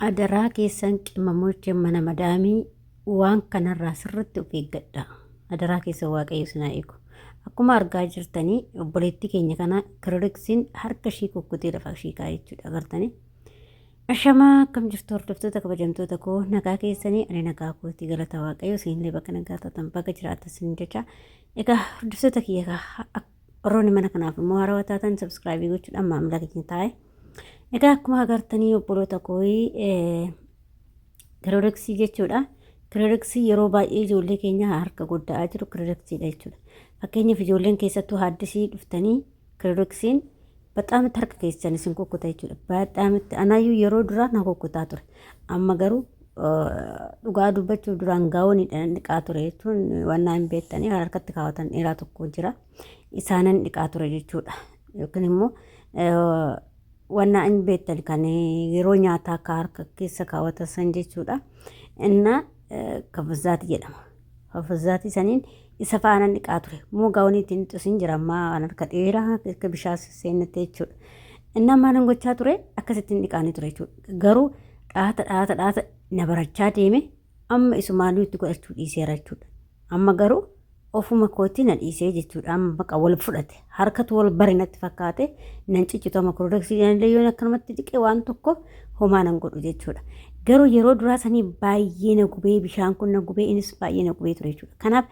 Adaraa keessan qimamoche mana madaamii waan kanarraa sirritti of eeggadha. Adaraa keessan waaqayyo isin haa eegu. Akkuma argaa jirtanii obboleettii keenya kana kirooriksiin harka ishii kukkutee lafa ishii kaa'e jechuudha agartanii. Ashamaa akkam jirtu hordoftoota kabajamtoota koo nagaa keessanii ani nagaa kooti galata waaqayyo isinillee bakka nagaa taatan bakka jiraatan isin jecha. Egaa hordoftoota kiyya warroonni mana kanaaf immoo haarawaa taatan sabskraayibii gochuudhaan maamila keenya taa'e. Egaa akkuma agartanii obboloota kooyi kirooriksii jechuudha. Kirooriksii yeroo baay'ee ijoollee keenya harka godda'aa jiru kirooriksiidha jechuudha. Fakkeenyaaf ijoolleen keessattuu haaddisii dhuftanii kirooriksiin baxaamitti harka keessan isin kukkuta jechuudha. Baxaamitti anaayyuu yeroo duraa na kukkutaa ture. Amma garuu dhugaa dubbachuuf duraan gaawoniidhaan dhiqaa ture jechuun wannaa hin beektanii harkatti kaawwatan dheeraa tokko jira. Isaanan dhiqaa ture jechuudha. Yookiin immoo wannaa hin beektan kan yeroo nyaataa akka harka keessa kaawwatan san jechuudha. Innaa kafazaati jedhama. Kafazaati saniin isa faanan dhiqaa ture. Immoo gaawonii ittiin xusin jira ammaa waan harka dheeraa akka bishaan seennatte jechuudha. Innaa maalan gochaa ture akkasittiin dhiqaanii ture jechuudha. Garuu dhaata dhaata dhaata na barachaa deeme amma isumaanuu itti godhachuu dhiiseera jechuudha. Amma garuu ofuma kootti na dhiisee jechuudha. Amma baqa wal fudhate. Harkatu wal bare natti fakkaate nan ciccitu amma kirooriksii illee yoon akkanumatti dhiqe waan tokko homaa nan godhu jechuudha. Garuu yeroo duraa sanii baay'ee na gubee bishaan kun na gubee innis baay'ee na gubee ture jechuudha. Kanaaf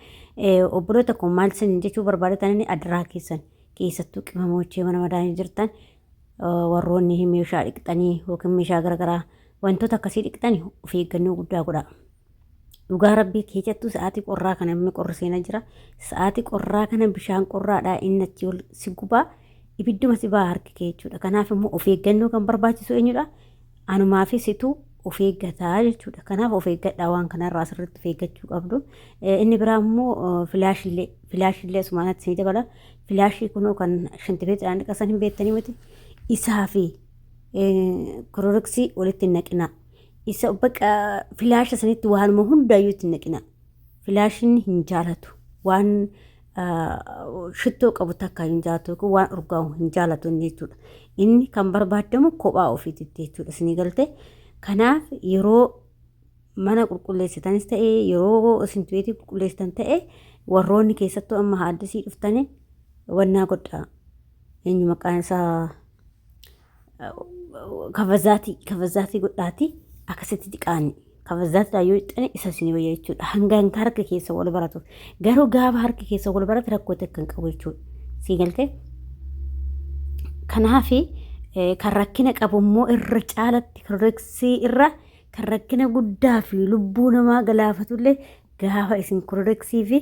obboloota koo maal isin jechuu barbaadatan adaraa keessan keessattuu qimamoochee mana madaanii jirtan warroonni meeshaa dhiqxanii yookiin meeshaa garaagaraa wantoota akkasii dhiqxanii of eeggannoo guddaa godhaa. Dhugaa rabbii keessattuu sa'aatii qorraa kana inni qorri seenaa jira. Sa'aatii qorraa kana bishaan qorraadhaa inni achi ol si gubaa ibidduma si ba'a harki kee jechuudha. Kanaaf immoo of eeggannoo kan barbaachisu eenyudha? Anumaa fi situ of eeggataa jechuudha. Kanaaf of eeggadhaa waan kanarraa sirriitti of eeggachuu qabdu. Inni biraa immoo filaashillee filaashillee asumaanatti ni dabala. Filaashii kunoo kan shintibeetidhaan dhiqasan hin beektanii miti. Isaa fi kororiksii walitti hin naqinaa. Isa baqa filaasha sanitti waanuma hundaayyuu itti hin naqinaa. Filaashiin hin jaalatu. Waan shittoo qabu takka hin jaalatu yookiin waan urgaa'u hin jaalatu inni jechuudha. Inni kan barbaadamu kophaa ofiititti jechuudha. Isinii galte. Kanaaf yeroo mana qulqulleessitanis ta'e yeroo isin tuweetii qulqulleessitan ta'e warroonni keessattuu amma haaddisii dhuftanii wannaa godhaa. Eenyu maqaan isaa kafazaatii kafazaatii godhaatii akkasitti dhiqaani. Kafazaatii yoo dhiqxani isa isin wayya jechuudha. Hanga hanga harka keessa wal baratu. Garuu gaafa harki keessa wal barate rakkoo takka hin qabu jechuudha. Sii galtee? Kanaaf kan rakkina qabu immoo irra caalatti kirooriksii irra kan rakkina guddaa fi lubbuu namaa galaafatullee gaafa isin kirooriksii fi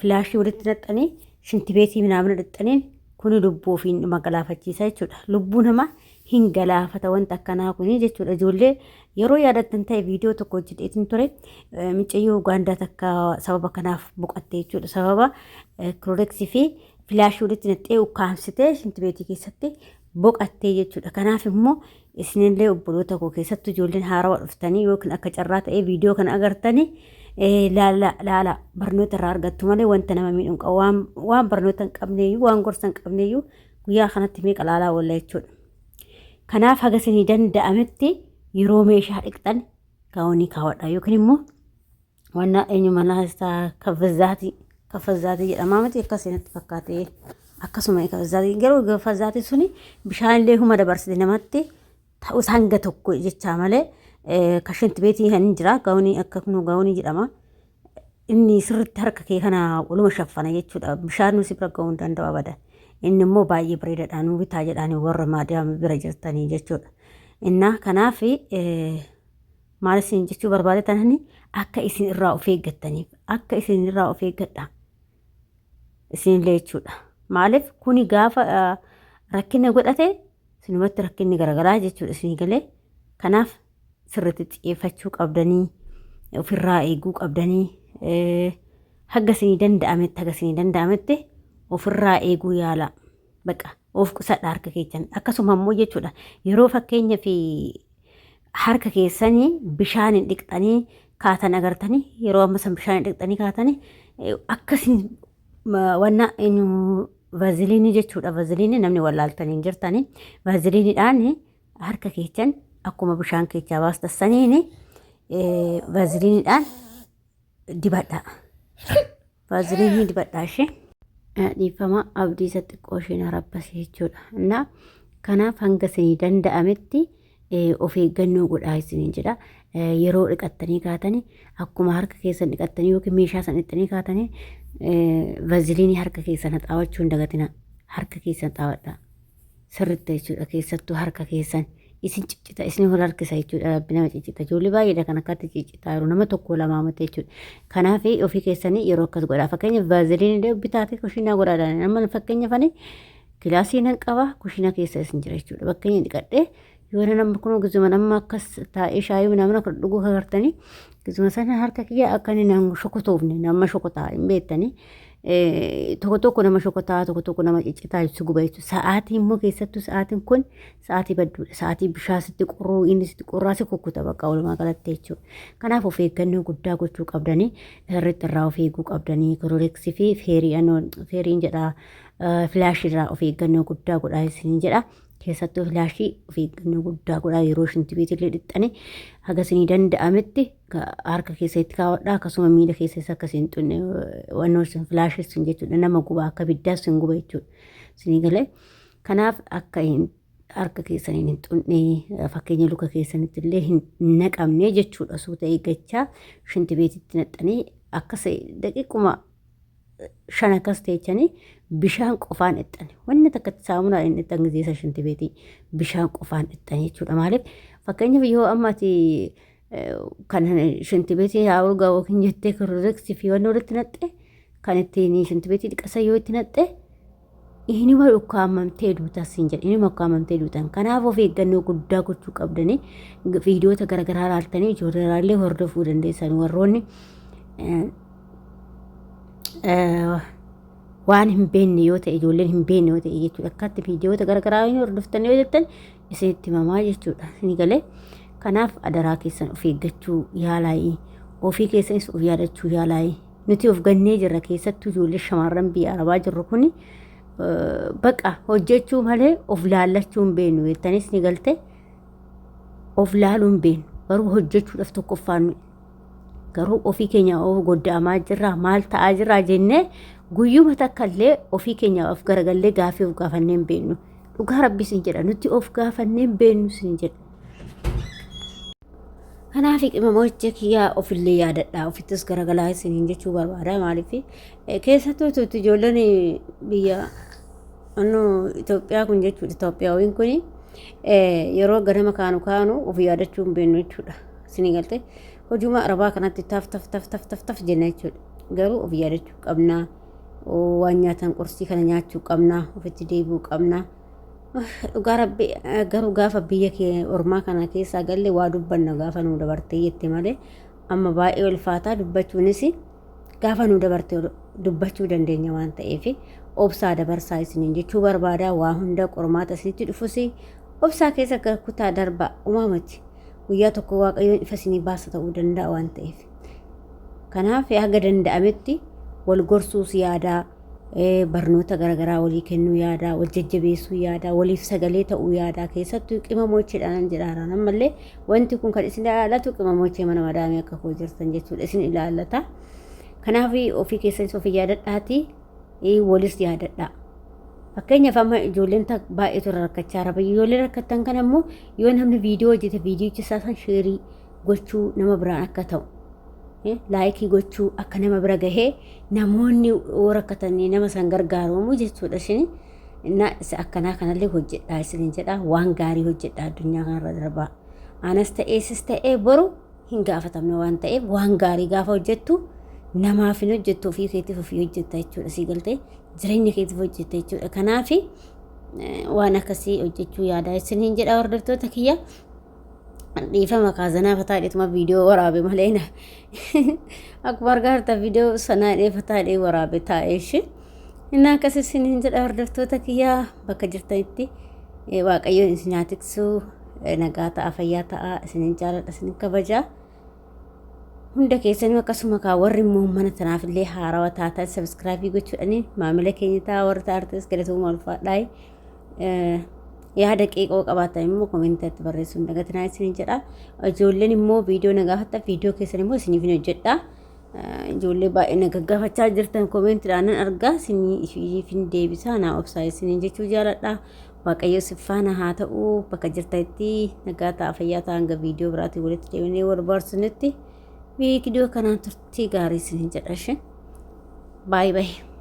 filaashii walitti naqxanii shintibeetii minaamina dhaqxaniin kuni lubbuu ofii nama galaafachiisa jechuudha. Lubbuu namaa hin galaafata wanta akkanaa kuni jechuudha. Ijoollee yeroo yaadattan ta'e viidiyoo tokko hojjedheetiin ture micayyoo Ugaandaa takka sababa kanaaf boqatte jechuudha. Sababa kirooriksii fi filaashii walitti naqxee ukkaamsitee shintibeetii keessatti boqattee jechuudha. Kanaaf immoo isinillee obboloota koo keessattuu ijoolleen haarawa dhuftanii yookiin akka carraa ta'ee viidiyoo kana agartanii laala laala barnoota irraa argattu malee wanta nama miidhu hin qabu. Waan waan barnoota hin qabneeyyuu waan gorsa hin qabneeyyuu guyyaa kanatti meeqa laalaa oolla jechuudha. Kanaaf haga isinii danda'ametti yeroo meeshaa dhiqxan gaawonii kaawwadha yookiin immoo Wanna eenyu manaa isaa kafazzaatii kafazzaatii jedhamaa miti akkas natti fakkaate akkasuma kafazzaatii garuu kafazzaatii suni bishaan illee huma dabarsite namatti ta'us hanga tokko jechaa malee kashinti beetii kan hin jira gaa'onii akka kunu gaa'onii jedhama. Inni sirriitti harka kee kana waluma shaffana jechuudha bishaan nu si bira ga'uu hin danda'u abadan. Inni immoo baay'ee bareedaadha nu bitaa jedhaanii warra maadaama bira jirtanii jechuudha. Innaa kanaaf Maal isin jechuu barbaade tanani akka isin irraa of eeggattaniif akka isin irraa of eeggadha isinillee jechuudha. Maaliif kuni gaafa rakkina godhate sinumatti rakkinni garagaraa jechuudha isinii galee kanaaf sirriitti xiyyeeffachuu qabdanii ofirraa eeguu qabdanii haga isinii danda'ametti haga isinii danda'ametti ofirraa eeguu yaala. Baqa of qusadha harka keessan akkasuma immoo jechuudha yeroo fakkeenya fi harka keessanii bishaan hin dhiqxanii kaatan agartanii yeroo amma san bishaan hin dhiqxanii kaatanii akkasiin wanna eenyu vaaziliinii jechuudha vaaziliinii namni wallaaltanii hin jirtanii vaaziliiniidhaan harka keessan Akkuma bishaan keessaa baastan saniin vaaziliiniidhaan dibadhaa. Vaaziliinii dibadhaa ishee. Dhiifama abdii isa xiqqoo isheen arabbase jechuudha. Innaa kanaaf hanga isinii danda'ametti of eeggannoo godhaa isiniin jedha. Yeroo dhiqattanii kaatanii akkuma harka keessan dhiqattanii yookiin meeshaa san dhiqattanii kaatanii vaaziliinii harka keessan haxaawachuu hin dagatinaa. Harka keessan haxaawadhaa. Sirriitti jechuudha keessattuu harka keessan isin ciccita isin wal harkisa jechuudha rabbi nama ciccita ijoollee baay'eedha kan akkatti ciccitaa jiru nama tokko lamaa miti jechuudha kanaaf ofii keessanii yeroo akkas godhaa fakkeenyaaf vaaziliin illee bitaatee kushiinaa godhaa nama fakkeenyaaf ani kilaasii nan qaba kushiinaa keessa isin jira jechuudha fakkeenya dhiqadhee yoo nama kun gizuma nama akkas taa'ee shaayii nama akka dhuguu agartanii gizuma sana harka kiyya akka inni nan shokotoofne nama shokotaa hin beektanii tokko tokko nama shokotaa tokko tokko nama ciccitaa ibsu guba jechuudha. Sa'aatii immoo keessattuu sa'aatiin kun sa'aatii badduudha. Sa'aatii bishaan sitti qorruu inni sitti qorraa si kukkuta bakka walumaa galatti jechuudha. Kanaaf of eeggannoo guddaa gochuu qabdanii sirriitti irraa of eeguu qabdanii kiloreeksii fi feerii feeriin jedhaa filaashii irraa of eeggannoo guddaa godhaa isiniin jedha. Keessattuu filaashii of eeggannoo guddaa godhaa yeroo shintibeetillee dhixxanii haga isinii danda'ametti harka keessatti kaawwadhaa akkasuma miila keessatti akka isin xunne wannoo isin filaashii sun jechuudha nama guba akka biddaa isin guba jechuudha isinii galee kanaaf akka hin harka keessaniin hin xunne fakkeenya luka keessanitti illee hin naqamne jechuudha suuta eeggachaa shintibeetitti naqxanii akkas daqiiquma shan akkas teechanii bishaan qofaan dhixxan. Wanni takka saamunaa hin dhixxan gizeessa shintibeetii bishaan qofaan dhixxan jechuudha. Maaliif fakkeenyaaf yoo amma ati kan shintibeetii haa urgaa yookiin jettee kirrireeksii fi wanni walitti naqxe kan ittiin shintibeetii dhiqasa yoo itti naqxe inuma ukkaamamtee duutas hin jedhe inuma ukkaamamtee duutan. Kanaaf of eeggannoo guddaa gochuu qabdanii viidiyoota garaagaraa ilaaltanii ijoollee hordofuu dandeessan warroonni waan hin beekne yoo ta'e ijoolleen hin beekne yoo ta'e jechuudha akkatti viidiyoota garaagaraa hin hordoftan yoo jettan isinitti himamaa jechuudha isin galee kanaaf adaraa keessan of eeggachuu yaalaayii ofii keessanis of yaadachuu yaalaayii nuti of gannee jirra keessattuu ijoollee shamarran biyya arabaa jirru kuni baqa hojjechuu malee of laallachuu hin beeknu jettanis ni galte of laaluu hin beeknu garuu hojjechuudhaaf tokkoffaan nuyi Garuu ofii keenya of godda'amaa jirraa maal ta'aa jirraa jennee guyyuma takka illee ofii keenya of garagallee gaafii of gaafannee hin beeknu. Dhugaa rabbi sin jedha nuti of gaafannee hin beeknu sin jedha. Kanaaf qimamocha kiyyaa ofillee yaadadha ofittis garagalaa isiniin jechuu barbaada maaliif keessattuu tuuti ijoolleen biyya annoo Itoophiyaa kun jechuudha Itoophiyaawiin kun yeroo ganama kaanu kaanu of yaadachuu hin beeknu jechuudha. Isinii galte hojuma arabaa kanatti taf taf taf taf taf taf jenna jechuudha. Garuu of yaadachuu qabna. Waan nyaatan qorsii kana nyaachuu qabna. Ofitti deebi'uu qabna. Dhugaa rabbi garuu gaafa biyya kee ormaa kana keessaa galle waa dubbanna gaafa nuu dabartee jette malee amma baay'ee ulfaataa dubbachuunis gaafa nuu dabarte dubbachuu dandeenya waan ta'eef obsaa dabarsaa isiniin jechuu barbaada waa hunda qormaata isinitti dhufus obsaa keessa kutaa darbaa umaamati. Guyyaa tokko Waaqayyoon ifa isinii baasa ta'uu danda'a waan ta'eef. Kanaaf haga danda'ametti wal gorsuus yaadaa, barnoota garaagaraa walii kennuu yaadaa, wal jajjabeessuu yaadaa, waliif sagalee ta'uu yaadaa keessattuu qimamocheedhaan jedhaaraan ammallee wanti kun kan isin ilaallatu qimamochee mana madaamii akka koo jirtan jechuudha isin ilaallata. Kanaaf ofii keessanis ofii yaadadhaatii walis yaadadhaa. Fakkeenyaaf amma ijoolleen baay'eetu irra rakkachaa jira. Ijoolleen rakkattan kana immoo yoo namni viidiyoo hojjete viidiyicha isaa san sheerii gochuu nama biraan akka ta'u laayikii gochuu akka nama bira gahee namoonni yoo rakkatanii nama san gargaaramu jechuudha isin. Innaa isa akkanaa kanallee hojjedhaa isinin jedha waan gaarii hojjedhaa addunyaa kanarra darbaa. Anas ta'ee sis ta'ee boru hin gaafatamne waan ta'eef waan gaarii gaafa hojjettu namaaf hin hojjettu ofii keetiif ofii hojjetta jechuudha sii galtee jireenya keetiif hojjetta jechuudha kanaaf waan akkasii hojjechuu yaadaa isiniin jedha hordoftoota kiyya dhiifama kaazanaa fataa dheetuma viidiyoo waraabe malee na akkuma argaa jirtan viidiyoo sanaa dhee fataa dhee waraabe taa'ee ishee inni akkas isiniin jedha hordoftoota kiyya bakka jirtanitti waaqayyoon isin haa tiksu nagaa ta'a fayyaa ta'a isinin jaaladha isinin kabaja hunda keessanuu akkasuma kaa warri immoo mana tanaaf illee haarawa taatan sabiskiraabii gochuudhaan maamila keenya ta'a warri taartis galatooma ulfaadhaa. Yaada qeeqoo qabaattan immoo koomentiitti barreessuu hin dagatinaa isiniin jedha. Ijoolleen immoo viidiyoo na gaafattan, viidiyoo keessan immoo isiniif hin hojjedha. Ijoollee baay'ee na gaggaafachaa jirtan koomentiidhaan nan argaa, isiniif hin deebisaa, naa obsaa isiniin jechuu jaaladha. Waaqayyo si faana haa ta'u, bakka jirtanitti nagaa ta'a, fayyaa ta'a, hanga viidiyoo biraatiin walitti deebinee wal barsiisnutti viidiyoo kanaan turtii gaarii isiniin jedha ishee. Baay'ee baay'ee.